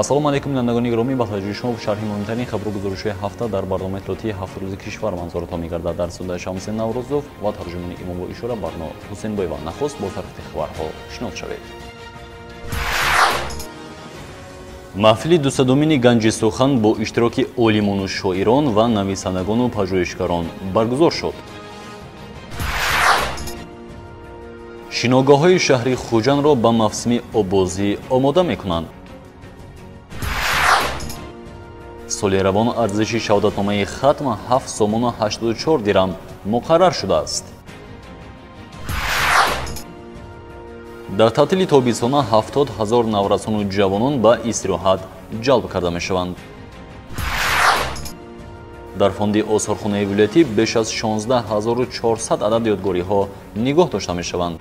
Ассалому алайкум, бинандагони гиромӣ, ба таваҷҷӯҳи шумо шарҳи муҳимтарин хабару гузоришҳои ҳафта дар барномаи иттилоотии ҳафт рӯзи кишвар манзуратон мегардад. Дар студияи Шамси Наврӯзов ва тарҷумони Имомбо Ишора Барно Ҳусейнбоева. Нахуст бо сархати хабарҳо шинос шавед. Маҳфили дусадумини Ганҷи сухан бо иштироки олимону шоирон ва нависандагону пажӯҳишгарон баргузор шуд. Шиногоҳҳои шаҳри Хуҷандро ба мавсими оббозӣ омода мекунанд. Соли равон арзиши шаҳодатномаи хатм 7 сомону 84 дирам муқаррар шудааст. Дар таътили тобистона 70 ҳазор наврасону ҷавонон ба истироҳат ҷалб карда мешаванд. Дар фонди осорхонаи вилоятӣ беш аз 16 400 адад ёдгориҳо нигоҳ дошта мешаванд.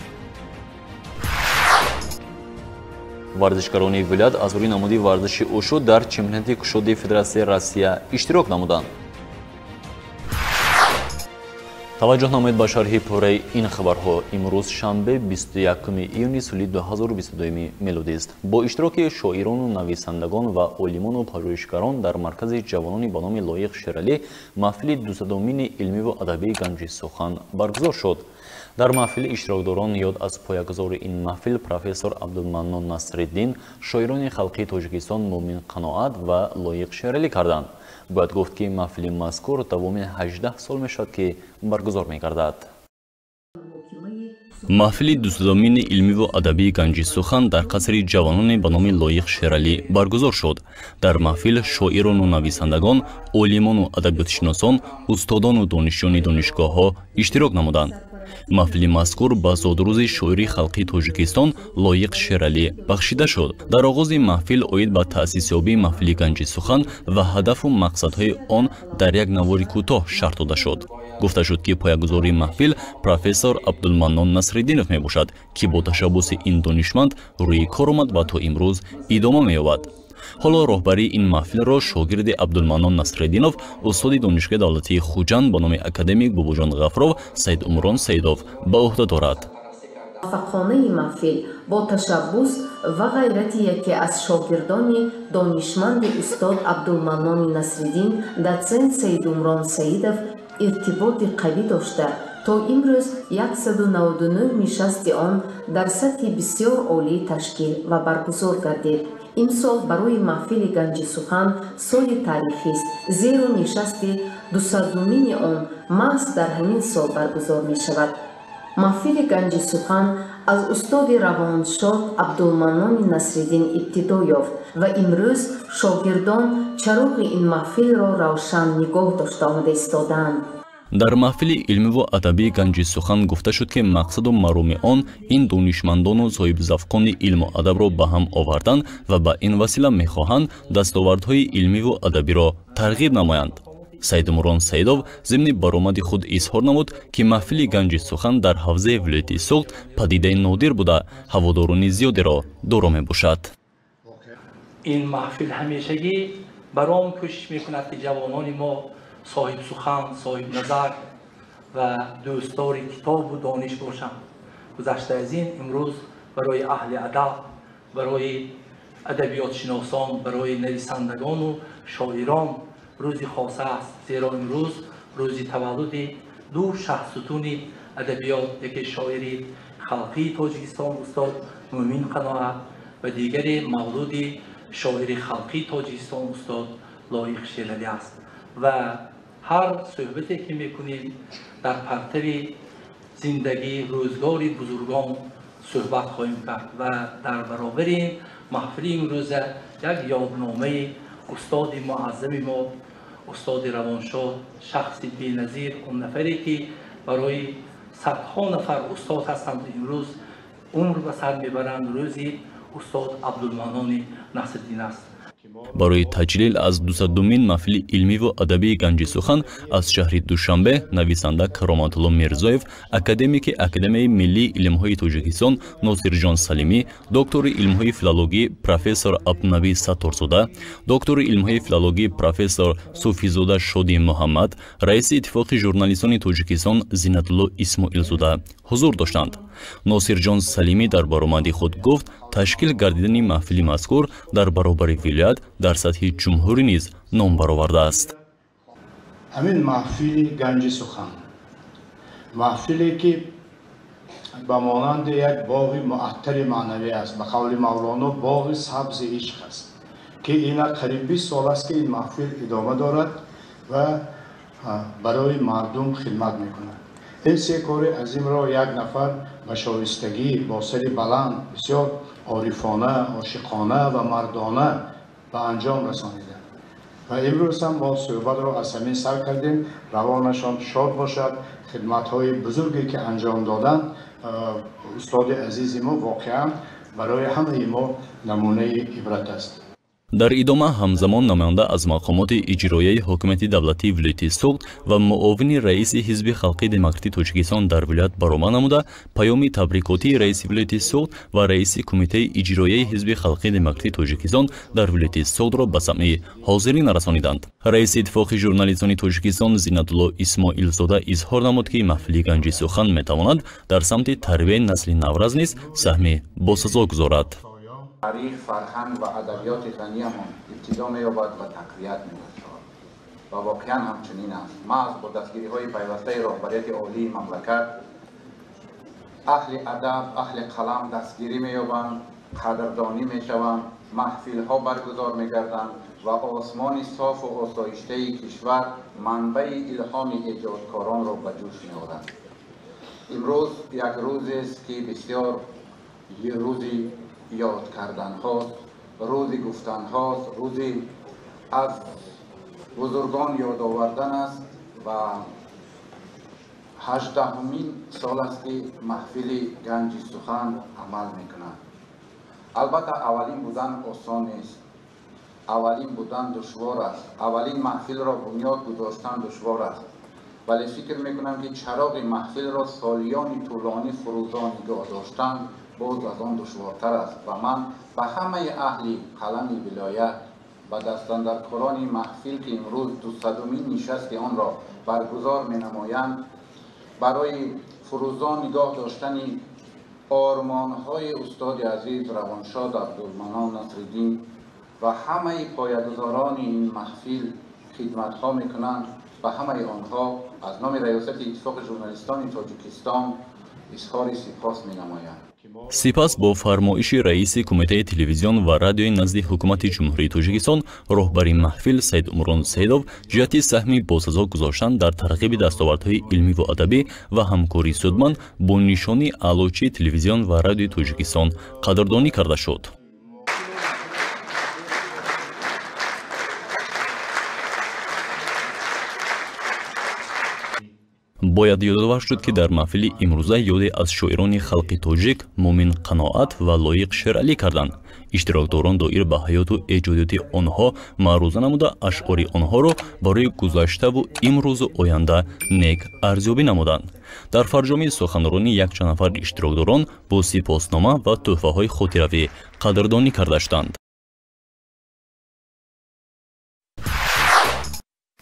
Варзишгарони вилоят аз рӯи намуди варзиши ушу дар чемпионати кушоди Федератсияи Россия иштирок намуданд. Таваҷҷӯҳ намоед ба шарҳи пурраи ин хабарҳо. Имрӯз шанбе, 21 июни соли 2022 мелодист. Бо иштироки шоирону нависандагон ва олимону пажӯҳишгарон дар маркази ҷавонони ба номи Лоиқ Шералӣ маҳфили дусадумини илмиву адабии Ганҷи сухан баргузор шуд. Дар маҳфил иштирокдорон ёд аз поягузори ин маҳфил, профессор Абдулманнон Насриддин, шоирони халқии Тоҷикистон Муъмин Қаноат ва Лоиқ Шералӣ карданд. Бояд гуфт, ки маҳфили мазкур давоми 18 сол мешавад, ки баргузор мегардад. Маҳфили дусадумини илмиву адабии Ганҷи сухан дар қасри ҷавононе ба номи Лоиқ Шералӣ баргузор шуд. Дар маҳфил шоирону нависандагон, олимону адабиётшиносон, устодону донишҷӯёни донишгоҳҳо иштирок намуданд. Маҳфили мазкур ба зодрӯзи шоири халқии Тоҷикистон Лоиқ Шералӣ бахшида шуд. Дар оғози маҳфил оид ба таъсисёбии маҳфили Ганҷи сухан ва ҳадафу мақсадҳои он дар як навори кӯтоҳ шарҳ дода шуд. Гуфта шуд, ки поягузори маҳфил профессор Абдулманнон Насриддинов мебошад, ки бо ташаббуси ин донишманд рӯи кор омад ва то имрӯз идома меёбад. Ҳоло роҳбарии ин маҳфилро шогирди Абдулманнон Насриддинов, устоди Донишгоҳи давлатии Хуҷанд ба номи академик Бобоҷон Ғафуров Саидумрон Саидов ба ӯҳда дорад. Муваффақонаи маҳфил бо ташаббус ва ғайрати яке аз шогирдони донишманди устод Абдулманнони Насриддин, дотсент Саидумрон Саидов иртиботи қавӣ дошта, то имрӯз 199 нишасти он дар сатҳи бисёр олӣ ташкил ва баргузор гардид. Имсол барои маҳфили Ганҷи сухан соли таърихист, зеро нишасти дусадумини он маҳз дар ҳамин сол баргузор мешавад. Маҳфили Ганҷи сухан аз устоди равоншод Абдулманнони Насриддин ибтидо ёфт ва имрӯз шогирдон чароғи ин маҳфилро равшан нигоҳ дошта омада истодаанд. Дар маҳфили илмиву адабии Ганҷи сухан гуфта шуд, ки мақсаду мароми он ин донишмандону соҳибзавқони илму адабро ба ҳам овардан ва ба ин васила мехоҳанд дастовардҳои илмиву адабиро тарғиб намоянд. Саидумрон Саидов зимни баромади худ изҳор намуд, ки маҳфили Ганҷи сухан дар ҳавзаи вилояти Суғд падидаи нодир буда, ҳаводорони зиёдеро доро мебошад. Ин маҳфил ҳамешагӣ бар он кӯшиш мекунад, ки ҷавонони мо соҳиб сухан, соҳиб назар ва дӯстдори китобу дониш бошанд. Гузашта аз ин, имрӯз барои аҳли адаб, барои адабиётшиносон, барои нависандагону шоирон рӯзи хоса аст, зеро имрӯз рӯзи таваллуди ду шаҳсутуни адабиёт, яке шоири халқии Тоҷикистон устод Муъмин Қаноат ва дигаре мавлуди шоири халқии Тоҷикистон устод Лоиқ Шералӣ аст. Ва ҳар суҳбате ки мекунем, дар партави зиндагӣ, рӯзгори бузургон суҳбат хоҳем кард ва дар баробари ин маҳфили имрӯза як ёдномаи устоди муаззами мо, устоди равоншод, шахси беназир, он нафаре ки барои садҳо нафар устод ҳастанд, имрӯз умр ба сар мебаранд, рӯзи устод Абдулманони Насриддин аст. Барои таҷлил аз 200-думин маҳфили илмиву адабии Ганҷи сухан аз шаҳри Душанбе нависанда Кароматулло Мирзоев, академики Академияи миллии илмҳои Тоҷикистон Носирҷон Салимӣ, доктори илмҳои филологӣ профессор Абдунаби Сатторзода, доктори илмҳои филологӣ профессор Суфизода Шоди Муҳаммад, раиси Иттифоқи журналистони Тоҷикистон Зинатулло Исмоилзода ҳузур доштанд. Носирҷон Салимӣ дар баромади худ гуфт, ташкил гардидани маҳфили мазкур дар баробари вилоят дар сатҳи ҷумҳурӣ низ ном баровардааст. Ҳамин маҳфили Ганҷи сухан, маҳфиле ки ба монанди як боғи муаттари маънавӣ аст, ба қавли Мавлоно боғи сабзи ишқ аст, ки ина қариб 20 сол аст ки ин маҳфил идома дорад ва барои мардум хидмат мекунад. Ин се кори азимро як нафар ба шоистагӣ, бо сари баланд, бисёр орифона, ошиқона ва мардона ба анҷом расонида. Ва имрӯз ҳам мо суҳбатро аз ҳамин сар кардем. Равонашон шод бошад. Хидматҳои бузурге ки анҷом доданд устоди азизи мо воқеан барои ҳамаи мо намунаи ибрат аст. Дар идома ҳамзамон намоянда аз мақомоти иҷроияи ҳокимияти давлатии вилояти Суғд ва муовини раиси Ҳизби халқии демократии Тоҷикистон дар вилоят баромад намуда, паёми табрикотии раиси вилояти Суғд ва раиси кумитаи иҷроияи Ҳизби халқии демократии Тоҷикистон дар вилояти Суғдро ба самъи ҳозирин расониданд. Раиси Иттифоқи журналистони Тоҷикистон Зинатулло Исмоилзода изҳор намуд, ки маҳфили Ганҷи сухан метавонад дар самти тарбияи насли наврас низ саҳми босазо гузорад. Таърих, фарҳанг ва адабиёти ғаниямон ибтидо меёбад ва тақвият меёбад ва воқеан ҳамчунин аст. Маҳз бо дастгириҳои пайвастаи роҳбарияти олии мамлакат аҳли адаб, аҳли қалам дастгирӣ меёбанд, қадрдонӣ мешаванд, маҳфилҳо баргузор мегарданд ва осмони софу осоиштаи кишвар манбаи илҳоми эҷодкоронро ба ҷӯш меорад. Имрӯз як рӯзест ки бисёр рӯзи ёд карданҳост, рӯзи гуфтанҳост, рӯзи аз бузургон ёд овардан аст ва 18-умин сол аст ки маҳфили Ганҷи сухан амал мекунад. Албатта аввалин будан осон нест, аввалин будан душвор аст, аввалин маҳфилро бунёд гузоштан душвор аст, вале фикр мекунам ки чароғи маҳфилро солиёни тӯлонӣ фурӯзон нигоҳ доштан боз аз он душвортар аст ва ман ба ҳамаи аҳли қалами вилоят, ба дастандаркорони маҳфил ки имрӯз 200-умин нишасти онро баргузор менамоянд, барои фурӯзон нигоҳ доштани ормонҳои устоди азиз Равоншод Абдулманон Насриддин ва ҳамаи поягузорони ин маҳфил хидматҳо мекунанд, ба ҳамаи онҳо аз номи Раёсати Иттифоқи журналистони Тоҷикистон изҳори сипос менамоям. Сипас бо фармоиши раиси Кумитаи телевизион ва радиои назди Ҳукумати Ҷумҳурии Тоҷикистон роҳбари маҳфил Саидумрон Саидов ҷиҳати саҳми босазо гузоштан дар тарғиби дастовардҳои илмиву адабӣ ва ҳамкории судманд бо нишони Аълочии телевизион ва радиои Тоҷикистон қадрдонӣ карда шуд. Бояд ёдовар шуд, ки дар маҳфили имрӯза ёде аз шоирони халқи тоҷик Мумин Қаноат ва Лоиқ Шералӣ карданд. Иштирокдорон доир ба ҳаёту эҷодиёти онҳо маъруза намуда, ашъори онҳоро барои гузаштаву имрӯзу оянда нек арзёбӣ намуданд. Дар фарҷоми суханронӣ якчанд нафар иштирокдорон бо сипоснома ва тӯҳфаҳои хотиравӣ қадрдонӣ карда шуданд.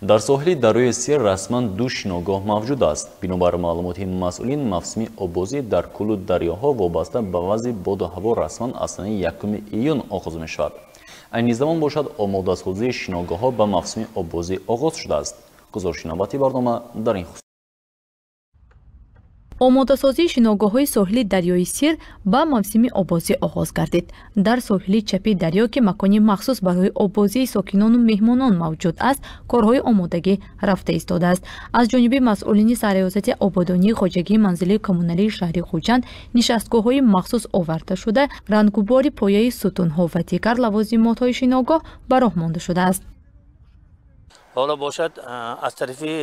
Дар соҳили дарёи Сир расман ду шиногоҳ мавҷуд аст. Бинобар маълумоти масъулин, мавсими оббозӣ дар кӯлу дарёҳо вобаста ба вазъи боду ҳаво расман аз санаи 1 июн оғоз мешавад. Айни замон бошад, омодасозии шиногоҳҳо ба мавсими оббозӣ оғоз шудааст. Гузориши навбати барнома дар ин хусус. Омодасозии шиногоҳҳои соҳили дарёи Сир ба мавсими оббозӣ оғоз гардид. Дар соҳили чапи дарё, ки макони махсус барои оббозии сокинону меҳмонон мавҷуд аст, корҳои омодагӣ рафта истодааст. Аз ҷониби масъулини Сарриёсати ободонии хоҷагии манзилии коммуналии шаҳри Хуҷанд нишастгоҳҳои махсус оварда шуда, рангубори пояи сутунҳо ва дигар лавозимотҳои шиногоҳ ба роҳ монда шудааст. Ҳоло бошад, аз тарафи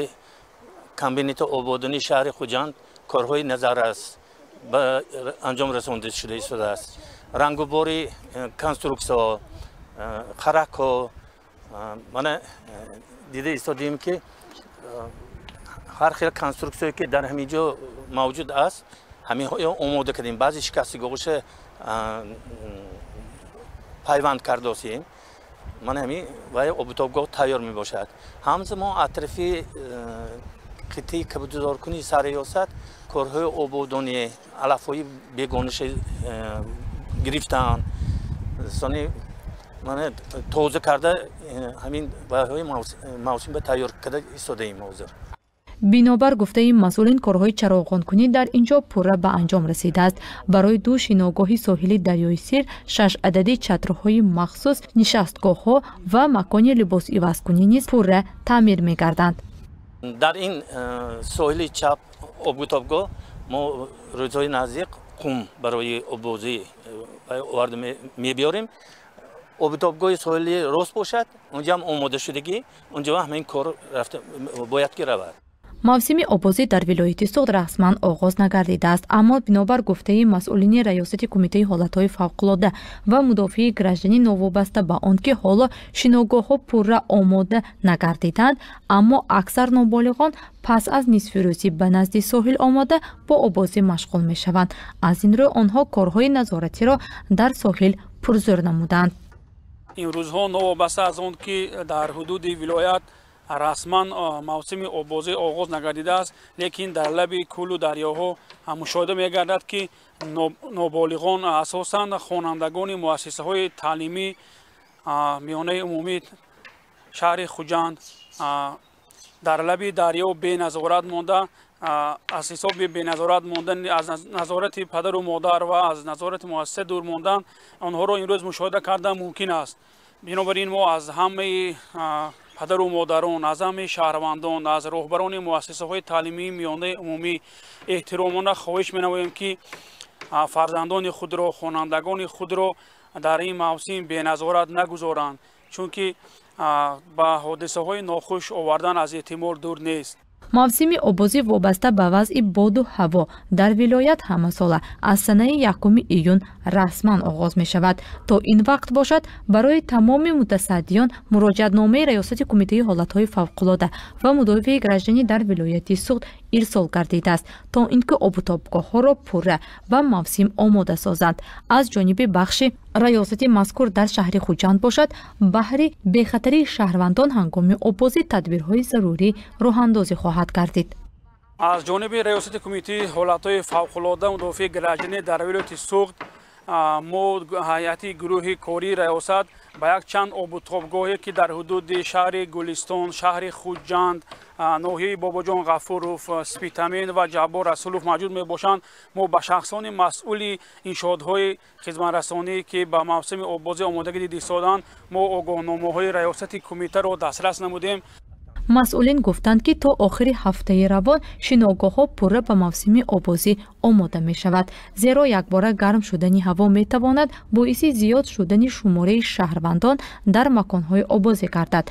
комбинати ободонии шаҳри Хуҷанд корҳои назаррас ба анҷом расонда шуда истодааст. Рангубори конструксияҳо, Харакҳо мана дида истодем, ки ҳар хел конструксияе ки дар ҳамин ҷо мавҷуд аст, ҳаминҳоро омода кардем. Баъзе шикастагиҳоша пайванд кардосем. Мана ҳамин вай обутобгоҳ тайёр мебошад. Ҳамзамон атрофи қитъаи кабудизоркунии сарриёсат корҳои ободонӣ, алафҳои бегонаша гирифтан, сони мана тоза карда, ҳамин вайҳои мавсим ба тайёр карда истодаем ҳозир. Бинобар гуфтаи масъулин, корҳои чароғонкунӣ дар ин ҷо пурра ба анҷом расидааст. Барои ду шиногоҳи соҳили дарёи Сир шаш адади чатрҳои махсус, нишастгоҳҳо ва макони либосивазкунӣ низ пурра таъмир мегарданд. Дар ин соҳили чап обгутобгоҳ мо рӯзҳои наздик қум барои оббозӣ оварда мебиёрем. Обутобгоҳи соҳили рост бошад, унҷа ҳам омодашудагӣ, унҷа ҳам ҳамин кор рафта бояд ки равад. Мавсими оббозӣ дар вилояти Суғд расман оғоз нагардидааст, аммо бинобар гуфтаи масъулини раёсати Кумитаи ҳолатҳои фавқулода ва мудофиаи гражданӣ, новобаста ба он ки ҳоло шиногоҳҳо пурра омода нагардиданд, аммо аксар ноболиғон пас аз нисфирӯзӣ ба назди соҳил омода бо оббозӣ машғул мешаванд. Аз ин рӯ онҳо корҳои назоратиро дар соҳил пурзӯр намуданд. Имрӯзҳо, новобаста аз он ки дар ҳудуди вилоят расман мавсими оббозӣ оғоз нагардидааст, лекин дар лаби кӯлу дарёҳо мушоҳида мегардад, ки ноболиғон, асосан хонандагони муассисаҳои таълимӣ миёнаи умумӣ шаҳри Хуҷанд, дар лаби дарё беназорат монда, аз ҳисоби беназорат мондан, аз назорати падару модар ва аз назорати муассиса дур мондан, онҳоро имрӯз мушоҳида кардан мумкин аст. Бинобар ин мо аз ҳамаи падару модарон, аз ҳамаи шаҳрвандон, аз роҳбарони муассисаҳои таълимии миёнаи умумӣ эҳтиромона хоҳиш менамоем, ки фарзандони худро, хонандагони худро дар ин мавсим беназорат нагузоранд, чунки ба ҳодисаҳои нохуш овардан аз эҳтимол дур нест. Мавсими оббозӣ вобаста ба вазъи боду ҳаво дар вилоят ҳамасола аз санаи 1 июн расман оғоз мешавад. То ин вақт бошад, барои тамоми мутасаддиён муроҷиатномаи раёсати Кумитаи ҳолатҳои фавқулода ва мудофиаи гражданӣ дар вилояти Суғд ирсол гардидааст, то ин ки обутобгоҳҳоро пурра ба мавсим омода созанд. Аз ҷониби бахши раёсати мазкур дар шаҳри Хуҷанд бошад, баҳри бехатарии шаҳрвандон ҳангоми оббозӣ тадбирҳои зарурӣ роҳандозӣ хоҳад гардид. Аз ҷониби раёсати Кумитаи ҳолатҳои фавқулода мудофиаи гражданӣ дар вилояти Суғд мо ҳайати гурӯҳи кории раёсат ба якчанд обутобгоҳе, ки дар ҳудуди шаҳри Гулистон, шаҳри Хуҷанд, ноҳияи Бобоҷон Ғафуров, Спитамен ва Ҷаббор Расулов мавҷуд мебошанд, мо ба шахсони масъули иншоотҳои хизматрасонӣ, ки ба мавсими оббозӣ омодагӣ дида истоданд, мо огоҳномаҳои раёсати кумитаро дастрас намудем. Масъулин гуфтанд, ки то охири ҳафтаи равон шиногоҳҳо пурра ба мавсими оббозӣ омода мешавад, зеро якбора гарм шудани ҳаво метавонад боиси зиёд шудани шумораи шаҳрвандон дар маконҳои оббозӣ гардад.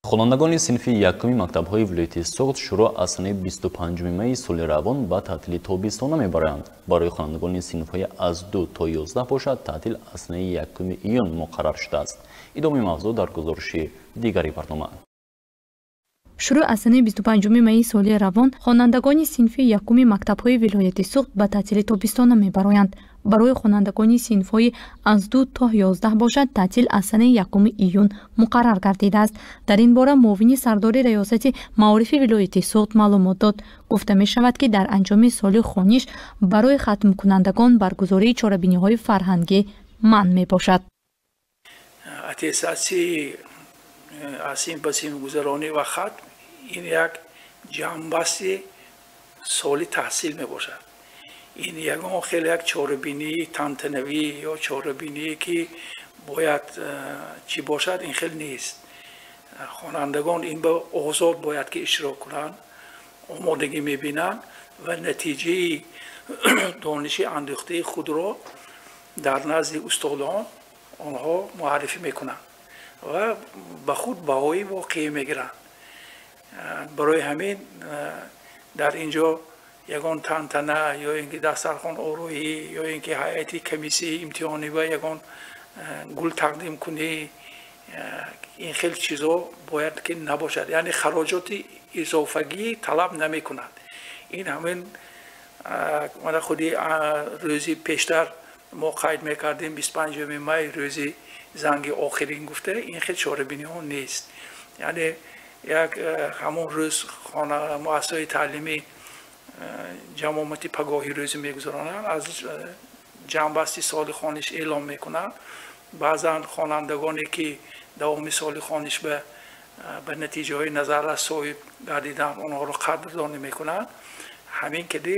Хонандагони синфи якуми мактабҳои вилояти Суғд шурӯъ аз санаи 25 майи соли равон ба таътили тобистона мебаранд. Барои хонандагони синфҳои аз 2 то 11 бошад, таътил аз санаи 1 июн муқаррар шудааст. Идомаи мавзӯъ дар гузориши дигари барнома. Шурӯъ аз санаи 25 майи соли равон хонандагони синфи якуми мактабҳои вилояти Суғд ба таътили тобистона мебароянд. Барои хонандагони синфҳои аз 2 то 11 бошад, таътил аз санаи 1 июн муқаррар гардидааст. Дар ин бора муовини сардори раёсати маорифи вилояти Суғд маълумот дод. Гуфта мешавад, ки дар анҷоми соли хониш барои хатмкунандагон баргузории чорабиниҳои фарҳангӣ манъ мебошад. Аттестатсияи аз синф ба синф гузаронӣ ва хатм ин як ҷамъбасти соли таҳсил мебошад. Ин ягон хеле як чорабинии тантанавӣ ё чорабиние, ки бояд чӣ бошад, ин хел нест. Хонандагон ин ба озод бояд ки иштирок кунанд, омодагӣ мебинанд ва натиҷаи дониши андӯхтаи худро дар назди устодон онҳо муаррифӣ мекунанд ва ба худ баҳои воқеӣ мегиранд. Барои ҳамин дар ин ҷо Ягон тантана ё ин ки дастархон ороӣ ё ин ки ҳайати комиссияи имтиҳонӣ ба ягон гул тақдим кунӣ, ин хел чизо бояд ки набошад. Яъне хароҷоти изофагӣ талаб намекунад. Ин ҳамин мана худи рӯзи пештар мо қайд мекардем, 25 май рӯзи занги охирин гуфта, ин хел чорабиниҳо нест. Яъне як ҳамон рӯз хона муассисаҳои таълимӣ ҷамъомати пагоҳи рӯзӣ мегузаронанд, аз ҷамъбасти соли хониш эълом мекунанд. Баъзан хонандагоне ки давоми соли хониш ба натиҷаҳои назаррас соҳиб гардиданд, онҳоро қадрдонӣ мекунанд. Ҳамин киди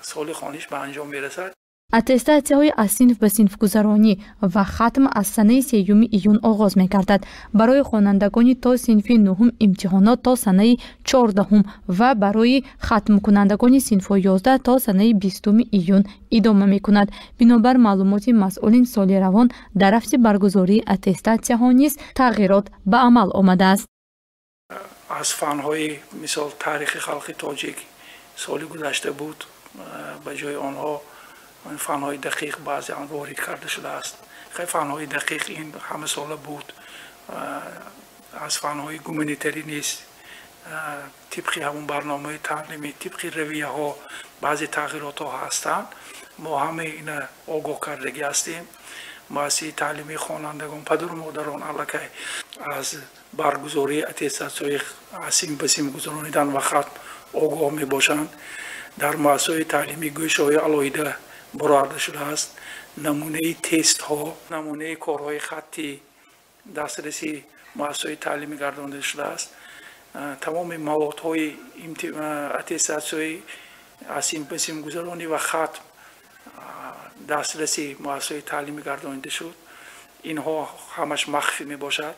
соли хониш ба анҷом мерасад. Аттестатсияҳои аз синф ба синфгузаронӣ ва хатм аз санаи 3 июн оғоз мегардад. Барои хонандагони то синфи 9 имтиҳонот то санаи 14 ва барои хатмкунандагони синфҳои 11 то санаи 20 июн идома мекунад. Бинобар маълумоти масъулин, соли равон дар рафти баргузории аттестатсияҳо низ тағйирот ба амал омадааст. Аз фанҳои мисол таърихи халқи тоҷик соли гузашта буд, ба ҷои онҳо фанҳои дақиқ баъзеан ворид карда шудааст. Хай, фанҳои дақиқ ин ҳама сола буд. Аз фанҳои гуманитарӣ нест, тибқи ҳамон барномаи таълимӣ, тибқи равияҳо баъзе тағйиротҳо ҳастанд. Мо ҳамаи ина огоҳ кардагӣ ҳастем. Муассисаи таълимии хонандагон, падару модарон аллакай аз баргузории аттестатсияҳои аз синф ба синф гузаронидан ва хатм огоҳ мебошанд. Дар муассисаҳои таълимӣ гӯшаҳои алоҳида бароварда шудааст. Намунаи тестҳо, намунаи корҳои хаттӣ дастраси муассисаҳои таълимӣ гардонида шудааст. Тамоми маводҳои аттестатсияҳои аз синф ба синф гузаронӣ ва хатм дастраси муассисаҳои таълимӣ гардонида шуд. Инҳо ҳамаш махфӣ мебошад.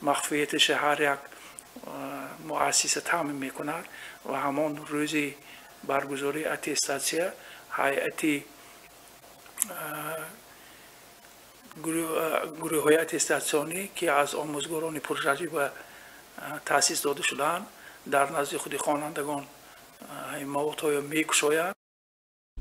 Махфияташ ҳар як муассиса таъмин мекунад ва ҳамон рӯзи баргузории аттестатсия ҳайати гурӯҳҳои аттестатсионӣ, ки аз омӯзгорони пуртаҷриба таъсис дода шудаанд, дар назди худи хонандагон маводҳоро мекушоянд.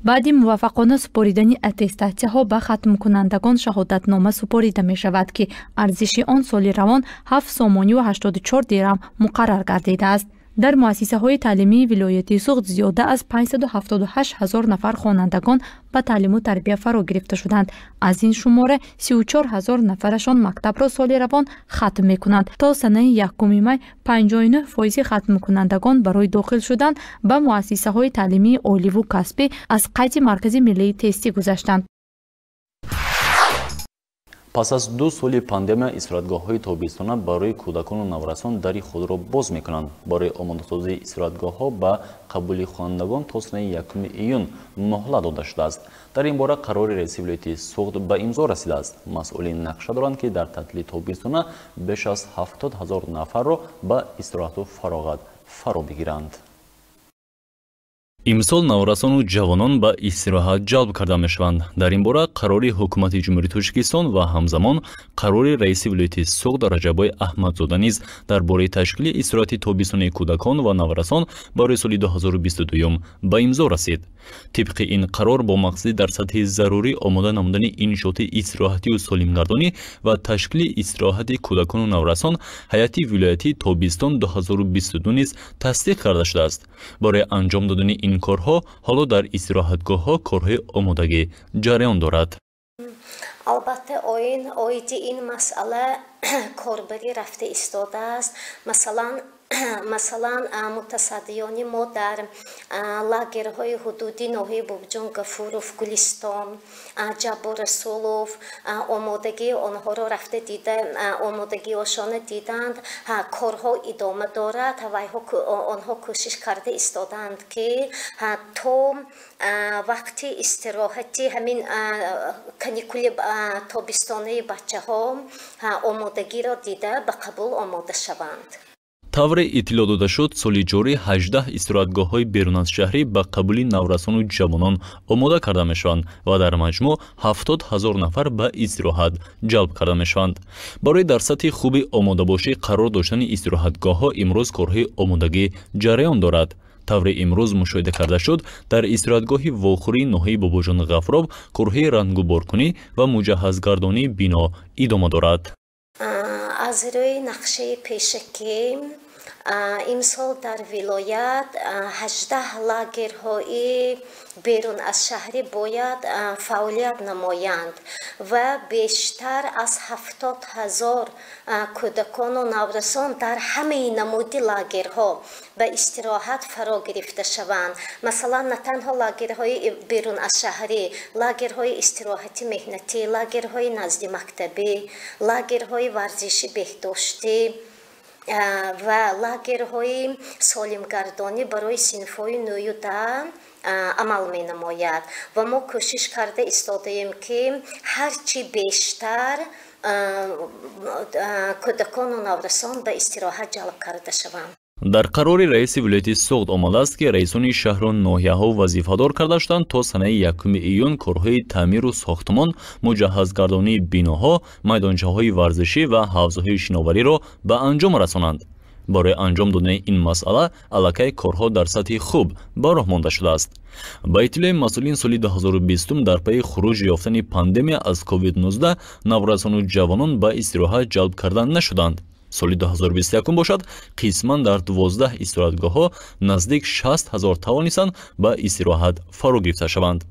Баъди муваффақона супоридани аттестатсияҳо ба хатмкунандагон шаҳодатнома супорида мешавад, ки арзиши он соли равон 7 сомонию 84 дирам муқаррар гардидааст. Дар муассисаҳои таълимии вилояти Суғд зиёда аз 578 ҳазор нафар хонандагон ба таълиму тарбия фаро гирифта шуданд. Аз ин шумора 34 ҳазор нафарашон мактабро соли равон хатм мекунанд. То санаи 1 май 59% хатмкунандагон барои дохил шудан ба муассисаҳои таълимии оливу касбӣ аз қайди Маркази миллии тестӣ гузаштанд. Пас аз 2 соли пандемия истироҳатгоҳҳои тобистона барои кӯдакону наврасон дари худро боз мекунанд. Барои омодасозии истироҳатгоҳҳо ба қабули хонандагон то санаи 1 июн муҳлат дода шудааст. Дар ин бора қарори раиси вилояти Суғд ба имзо расидааст. Масъулин нақша доранд, ки дар таътили тобистона беш аз 70 ҳазор нафарро ба истироҳату фароғат фаро бигиранд. Имсол наврасону ҷавонон ба истироҳат ҷалб карда мешаванд. Дар ин бора қарори ҳукумати Ҷумҳурии Тоҷикистон ва ҳамзамон қарори раиси вилояти Суғд Раҷаббой Аҳмадзода низ дар бораи ташкили истироҳати тобистонаи кӯдакон ва наврасон барои соли 2022 ба имзо расид. Тибқи ин қарор бо мақсади дар сатҳи зарурӣ омода намудани иншооти истироҳатию солимгардонӣ ва ташкили истироҳати кӯдакону наврасон ҳайати вилоятии тобистон 2022 низ тасдиқ карда шудааст. Барои анҷом додани ин корҳо ҳоло дар истироҳатгоҳҳо корҳои омодагӣ ҷараён дорад. Албатта, оиди ин масъала корбарӣ рафта истодааст. Масалан, мутасаддиёни мо дар лагерҳои ҳудуди ноҳияи Бобоҷон Гафуров, Гулистон, Ҷаббор Расулов омодагии онҳоро рафта дида, омодагиҳошонро диданд. Корҳо идома дорад ва онҳо кӯшиш карда истодаанд, ки то вақти истироҳати ҳамин каникули тобистонаи бачаҳо омодагиро дида ба қабул омода шаванд. Тавре иттилоъ дода шуд, соли ҷорӣ 18 истироҳатгоҳҳои берун аз шаҳрӣ ба қабули наврасону ҷавонон омода карда мешаванд ва дар маҷмӯъ 70 ҳазор нафар ба истироҳат ҷалб карда мешаванд. Барои дар сатҳи хуби омодабошӣ қарор доштани истироҳатгоҳҳо имрӯз корҳои омодагӣ ҷараён дорад. Тавре имрӯз мушоҳида карда шуд, дар истироҳатгоҳи вохӯрии ноҳияи Бобоҷон Ғафуров корҳои рангуборкунӣ ва муҷаҳҳазгардонии бино идома дорад. Аз рӯи нақшаи пешакӣ имсол дар вилоят 18 лагерҳои берун аз шаҳрӣ бояд фаъолият намоянд ва бештар аз 70 000 кӯдакону наврасон дар ҳамаи намуди лагерҳо ба истироҳат фаро гирифта шаванд. Масалан, на танҳо лагерҳои берун аз шаҳрӣ, лагерҳои истироҳати меҳнатӣ, лагерҳои назди мактабӣ, лагерҳои варзиши беҳдоштӣ ва лагерҳои солимгардонӣ барои синфҳои 9 10 амал менамояд. Ва мо кӯшиш карда истодаем, ки ҳарчи бештар кӯдакону наврасон ба истироҳат ҷалб карда шаванд. Дар қарори раиси вилояти Суғд омадааст, ки раисони шаҳру ноҳияҳо вазифадор карда шуданд то санаи 1 июн корҳои таъмиру сохтмон, муҷаҳҳазгардонии биноҳо, майдончаҳои варзишӣ ва ҳавзҳои шиновариро ба анҷом расонанд. Барои анҷом додани ин масъала аллакай корҳо дар сатҳи хуб ба роҳ монда шудааст. Ба иттилои масъулин, соли 2020 дар пайи хуруҷ ёфтани пандемия аз COVID-19 наврасону ҷавонон ба истироҳат ҷалб карда нашуданд. Соли 2021 бошад, қисман дар 12 истироҳатгоҳҳо наздик 60 000 тавонистанд ба истироҳат фаро гирифта шаванд.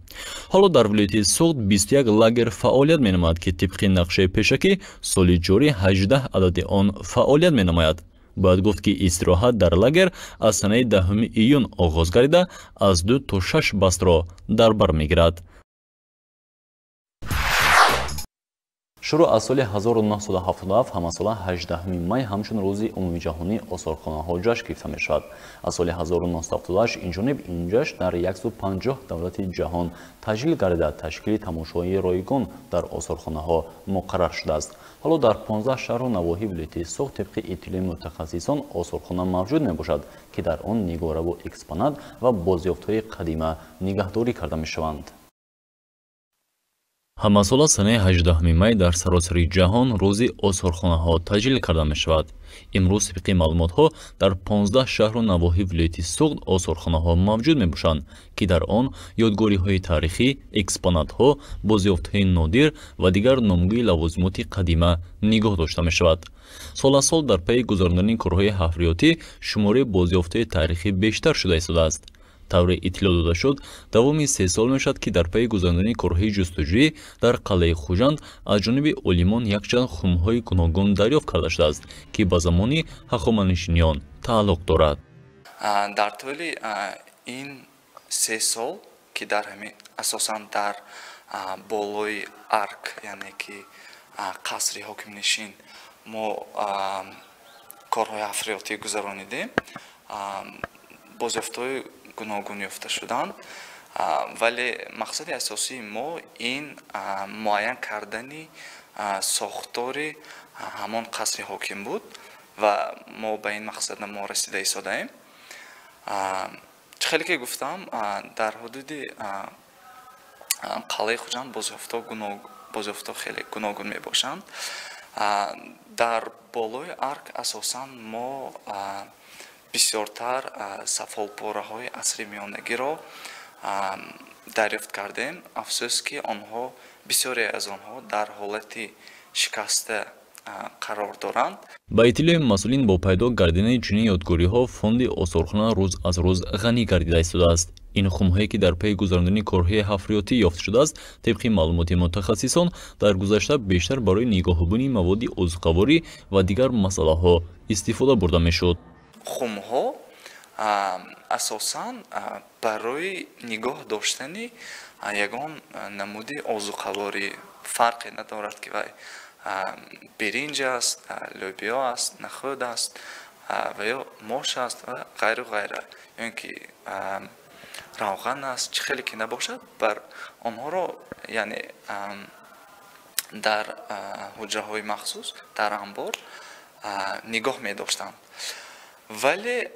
Ҳоло дар вилояти Суғд 21 лагер фаъолият менамояд, ки тибқи нақшаи пешакӣ соли ҷорӣ 18 адади он фаъолият менамояд. Бояд гуфт, ки истироҳат дар лагер аз санаи 10 июн оғоз гардида, аз 2 то 6 бастро дар бар мегирад. Шурӯъ аз соли 1977 ҳамасола 18 май ҳамчун рӯзи умумиҷаҳонии осорхонаҳо ҷашн гирифта мешавад. Аз соли 1978 инҷониб ин ҷашн дар 150 давлати ҷаҳон таҷлил гардида, ташкили тамошоҳои ройгон дар осорхонаҳо муқаррар шудааст. Ҳоло дар 15 шаҳру навоҳии вилояти Суғд тибқи иттилои мутахассисон осорхона мавҷуд мебошад, ки дар он нигораву экспонат ва бозёфтҳои қадима нигаҳдорӣ карда мешаванд. Ҳамасола санаи 18 май дар саросари ҷаҳон рӯзи осорхонаҳо таҷлил карда мешавад. Имрӯз тибқи маълумотҳо дар 15 шаҳру навоҳии вилояти Суғд осорхонаҳо мавҷуд мебошанд, ки дар он ёдгориҳои таърихӣ, экспонатҳо, бозёфтҳои нодир ва дигар номгӯи лавозимоти қадима нигоҳ дошта мешавад. Сол аз сол дар пайи гузарондани корҳои ҳафриётӣ шумораи бозёфтҳои таърихӣ бештар шуда истодааст. Тавре иттилоъ дода шуд, давоми 3 сол мешавад, ки дар пайи гузарондани корҳои ҷустуҷӯӣ дар қалъаи Хуҷанд аз ҷониби олимон якчанд хумҳои гуногун дарёфт карда шудааст, ки ба замони ҳахоманишиниён тааллуқ дорад. Дар тӯли ин 3 сол, ки дар ҳамин асосан дар болои арк, яъне ки қасри ҳокимнишин, мо корҳои ҳафриётӣ гузаронидем, бозёфтҳои гуногун ёфта шуданд, вале мақсади асосии мо ин муайян кардани сохтори ҳамон қасри ҳоким буд ва мо ба ин мақсад мо расида истодаем. Чӣ хеле ки гуфтам, дар ҳудуди қалъаи Хуҷанд бозёфтҳо хеле гуногун мебошанд. Дар болои арк асосан мо бисёртар сафолпораҳои асри миёнагиро дарёфт кардем. Афсӯс, ки онҳо бисёре аз онҳо дар ҳолати шикаста қарор доранд. Ба иттилои масъулин, бо пайдо гардидани чунин ёдгориҳо фонди осорхона рӯз аз рӯз ғанӣ гардида истодааст. Ин хумҳое, ки дар пайи гузарондани корҳои ҳафриётӣ ёфт шудааст, тибқи маълумоти мутахассисон дар гузашта бештар барои нигоҳубини маводи озуқаворӣ ва дигар масъалаҳо истифода бурда мешуд. Хумҳо асосан барои нигоҳ доштани ягон намуди озуқаворӣ, фарқе надорад, ки вай биринҷ аст, лӯбиё аст, нахӯд аст ва ё мош аст ва ғайру ғайра, ё ин ки равған аст, чӣ хеле ки набошад, бар онҳоро яъне дар ҳуҷраҳои махсус дар анбор нигоҳ медоштанд. Вале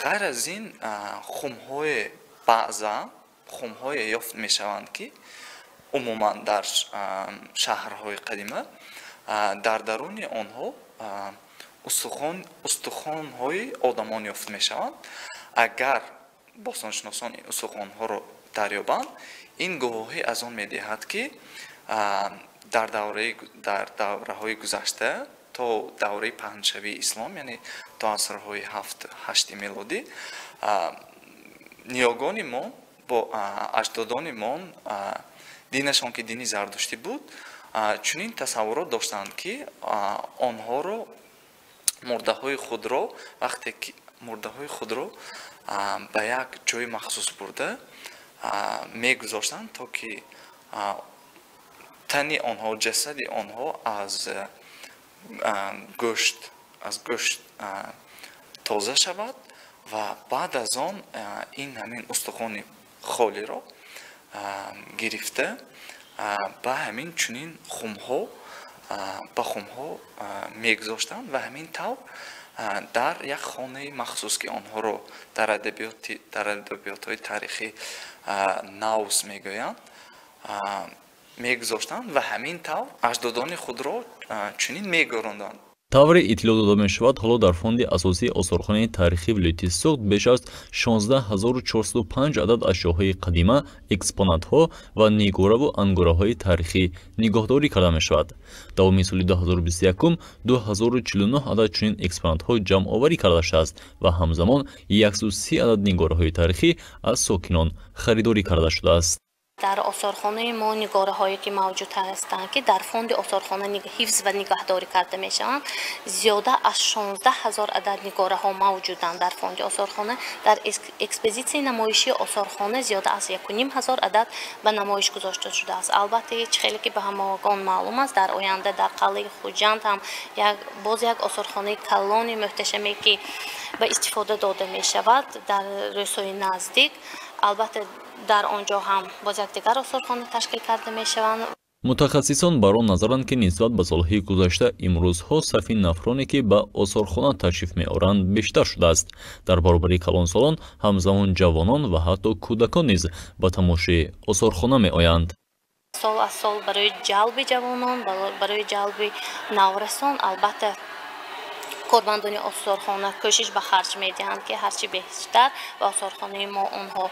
ғайр аз ин хумҳои баъзан хумҳое ёфт мешаванд, ки умуман дар шаҳрҳои қадима дар даруни онҳо устухонҳои одамон ёфт мешаванд. Агар бостоншиносон ин устухонҳоро дарёбанд, ин гувоҳӣ аз он медиҳад, ки дар давраҳои гузашта то давраи паҳншавии ислом, яъне то асрҳои 7-8 мелодӣ, ниёгони мо бо аҷдодони мо, динашон ки дини зардуштӣ буд, чунин тасаввурот доштанд, ки онҳоро мурдаҳои худро вақте ки мурдаҳои худро ба як ҷои махсус бурда мегузоштанд, то ки тани онҳо, ҷасади онҳо аз гӯшт тоза шавад ва баъд аз он ин ҳамин устухони холиро гирифта ба ҳамин чунин хумҳо, ба хумҳо мегузоштанд ва ҳамин тавр дар як хонаи махсус, ки онҳоро дар адабиётҳои таърихӣ наус мегӯянд, мегузоштанд ва ҳамин тавр аҷдодони худро чунин мегӯронданд. Тавре иттилоъ дода мешавад, ҳоло дар фонди асосии осорхонаи таърихии вилояти Суғд беш аз 16 405 адад ашёҳои қадима, экспонатҳо ва нигораву ангораҳои таърихӣ нигоҳдорӣ карда мешавад. Давоми соли 2021 2049 адад чунин экспонатҳо ҷамъоварӣ карда шудааст ва ҳамзамон 130 адад нигораҳои таърихӣ аз сокинон харидорӣ карда шудааст. Дар осорхонаи мо нигораҳое ки мавҷуд ҳастанд, ки дар фонди осорхона ҳифз ва нигаҳдорӣ карда мешаванд, зиёда аз 16 000 адад нигораҳо мавҷуданд дар фонди осорхона. Дар экспозитсияи намоишии осорхона зиёда аз 1500 адад ба намоиш гузошта шудааст. Албатта, чӣ хеле ки ба ҳамагон маълум аст, дар оянда дар қалъаи Хуҷанд ҳам боз як осорхонаи калони муҳташаме, ки ба истифода дода мешавад дар рӯзҳои наздик, албатта, дар он ҷо ҳам боз як дигар осорхона ташкил карда мешаванд. Мутахассисон бар он назаранд, ки нисбат ба солҳои гузашта имрӯзҳо сафи нафроне, ки ба осорхона ташриф меоранд, бештар шудааст. Дар баробари калонсолон ҳамзамон ҷавонон ва ҳатто кӯдакон низ ба тамошои осорхона меоянд. Сол аз сол барои ҷалби ҷавонон, барои ҷалби наврасон, албатта, кормандони осорхона кӯшиш ба харҷ медиҳанд, ки ҳарчи бештар ба осорхонаи мо онҳо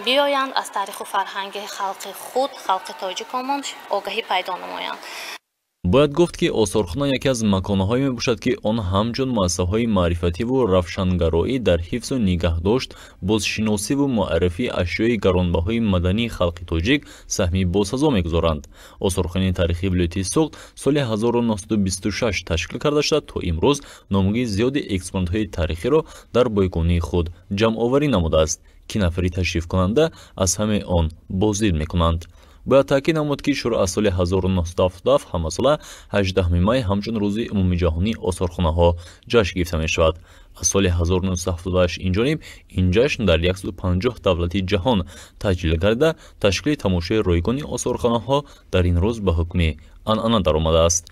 биёянд, аз таъриху фарҳанги халқи худ, халқи тоҷикомон огаҳӣ пайдо намоянд. Бояд гуфт, ки осорхона яке аз маконҳое мебошад, ки он ҳамчун муассисаҳои маърифативу равшангароӣ дар ҳифзу нигаҳдошт, бозшиносиву муаррифии ашёи гаронбаҳои мадании халқи тоҷик саҳми босазо мегузоранд. Осорхонаи таърихии вилояти Суғд соли 1926 ташкил карда шуда, то имрӯз номгӯи зиёди экспонатҳои таърихиро дар бойгонии худ ҷамъоварӣ намудааст, ки нафари ташрифкунанда аз ҳамаи он боздид мекунанд. Бояд таъкид намуд, ки шурӯъ аз соли 1977 ҳамасола 18 май ҳамчун рӯзи умумиҷаҳонии осорхонаҳо ҷашн гирифта мешавад. Аз соли 1978 инҷониб ин ҷашн дар 150 давлати ҷаҳон таҷлил гардида, ташкили тамошои ройгони осорхонаҳо дар ин рӯз ба ҳукми анъана даромадааст.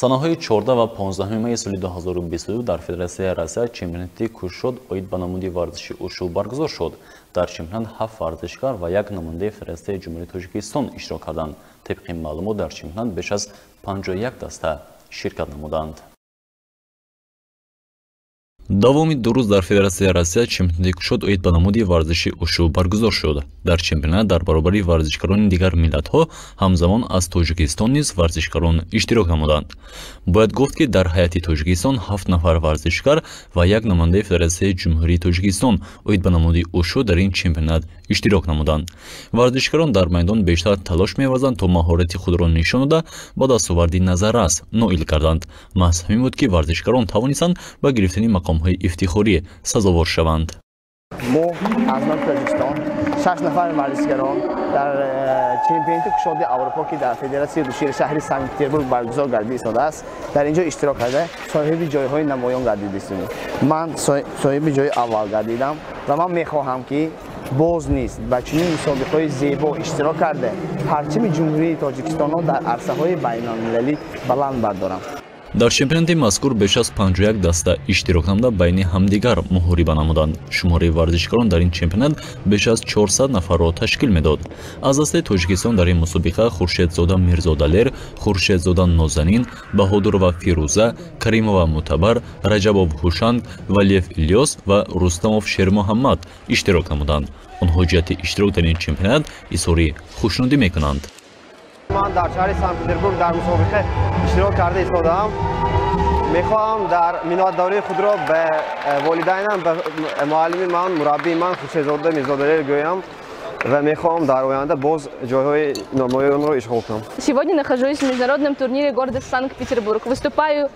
Санаҳои 14 ва 15 майи соли 2022 дар Федератсияи Россия чемпионати кушод оид ба намуди варзиши ушу баргузор шуд. Дар чемпионат ҳафт варзишгар ва як намояндаи Федератсияи Ҷумҳурии Тоҷикистон иштирок карданд. Тибқи маълумот, дар чемпионат беш аз 51 даста ширкат намуданд. Давоми 2 рӯз дар Федератсияи Россия чемпионати кушод оид ба намуди варзиши ушу баргузор шуд. Дар чемпионат дар баробари варзишгарони дигар миллатҳо ҳамзамон аз Тоҷикистон низ варзишгарон иштирок намуданд. Бояд гуфт, ки дар ҳайати Тоҷикистон ҳафт нафар варзишгар ва як намояндаи Федератсияи Ҷумҳурии Тоҷикистон оид ба намуди ушу дар ин чемпионат иштирок намуданд. Варзишгарон дар майдон бештар талош меварзанд, то маҳорати худро нишон дода, ба дастоварди назаррас ноил гарданд. Маҳз ҳамин буд, ки варзишгарон тавонистанд ба гирифтани мақомҳои ифтихорӣ сазовор шаванд. Мо аз номи Тоҷикистон шаш нафар варзишгарон дар чемпионати кушоди Аврупо, ки дар Федератсияи Русия, шаҳри Санкт Петербург баргузор гардида истодааст, дар ин ҷо иштирок карда, соҳиби ҷойҳои намоён гардида истодем. Ман соҳиби ҷои аввал гардидам ва ман мехоҳам, ки боз низ ба чунин мусобиқаҳои зебо иштирок карда, парчами Ҷумҳурии Тоҷикистонро дар арсаҳои байналмилалӣ баланд бардорам. Дар чемпионати мазкур беш аз 51 даста иштирок намуда байни ҳамдигар муҳориба намуданд. Шумораи варзишкорон дар ин чемпионат беш аз 400 нафарро ташкил медод. Аз дастаи Тоҷикистон дар ин мусобиқа Хуршедзода Мирзодалер, Хуршедзода Нозанин, Баҳодурова Фирӯза, Каримова Мутабар, Раҷабов Ҳушанг, Валиев Илёс ва Рустамов Шермуҳаммад иштирок намуданд. Онҳо ҷиҳати иштирок дар ин чемпионат изҳори хушнудӣ мекунанд. Ман дар шаҳри Санкт-Петербург дар мусобиқа иштирок карда истодаам. Мехоҳам дар миннатдории худро ба волидайнам, ба муаллими ман, мураббии ман Хуршедзода Мирзодалер гӯям ва мехоҳам дар оянда боз ҷойҳои намоёнро ишғол кунам. Сегодня нахожусь в международном турнире города Санкт-Петербург. Выступаю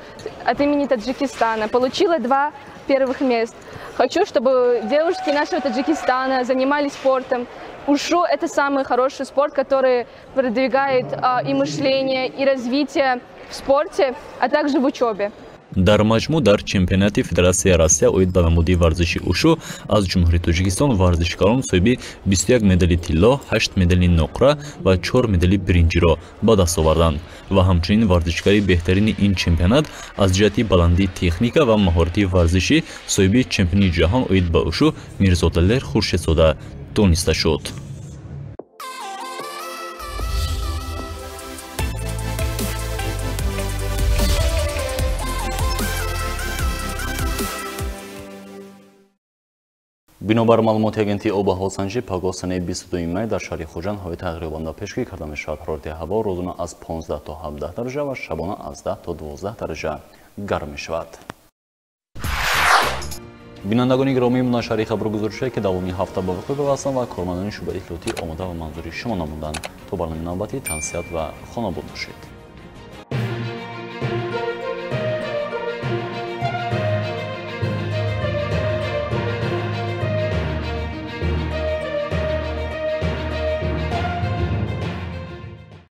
от имени Таджикистана. Получила 2 первых мест. Хочу, чтобы девушки нашего Таджикистана занимались спортом. Ушу – это самый хороший спорт, который продвигает и мышление, и развитие в спорте, а также в учебе. Дар маҷмӯъ дар чемпионати Федератсияи Россия оид ба намуди варзиши ушу аз Ҷумҳурии Тоҷикистон варзишкарон соҳиби 21 медали тилло, 8 медали нуқра ва 4 медали биринҷиро ба даст оварданд ва ҳамчунин варзишгари беҳтарини ин чемпионат аз ҷиҳати баландии техника ва маҳорати варзишӣ соҳиби чемпиони ҷаҳон оид ба ушу Мирзодалер Хуршедзода дониста шуд. Бинобар маълумоти агентии обуҳавосанҷӣ, пагоҳ санаи 22 май дар шаҳри Хуҷанд ҳавои тағйирёбанда пешгӯӣ карда мешавад. Ҳарорати ҳаво рӯзона аз 15 то 17 дараҷа ва шабона аз 10 то 12 дараҷа гарм мешавад. Бинандагони гиромӣ, мунашари хабаргузоришае ки давоми ҳафта ба вуқӯъ пайвастанд ва кормандони шӯъбаи иттилоотӣ омода ва манзури шумо намуданд. То барномаи навбатӣ тансиҳат ва хонобод бошед.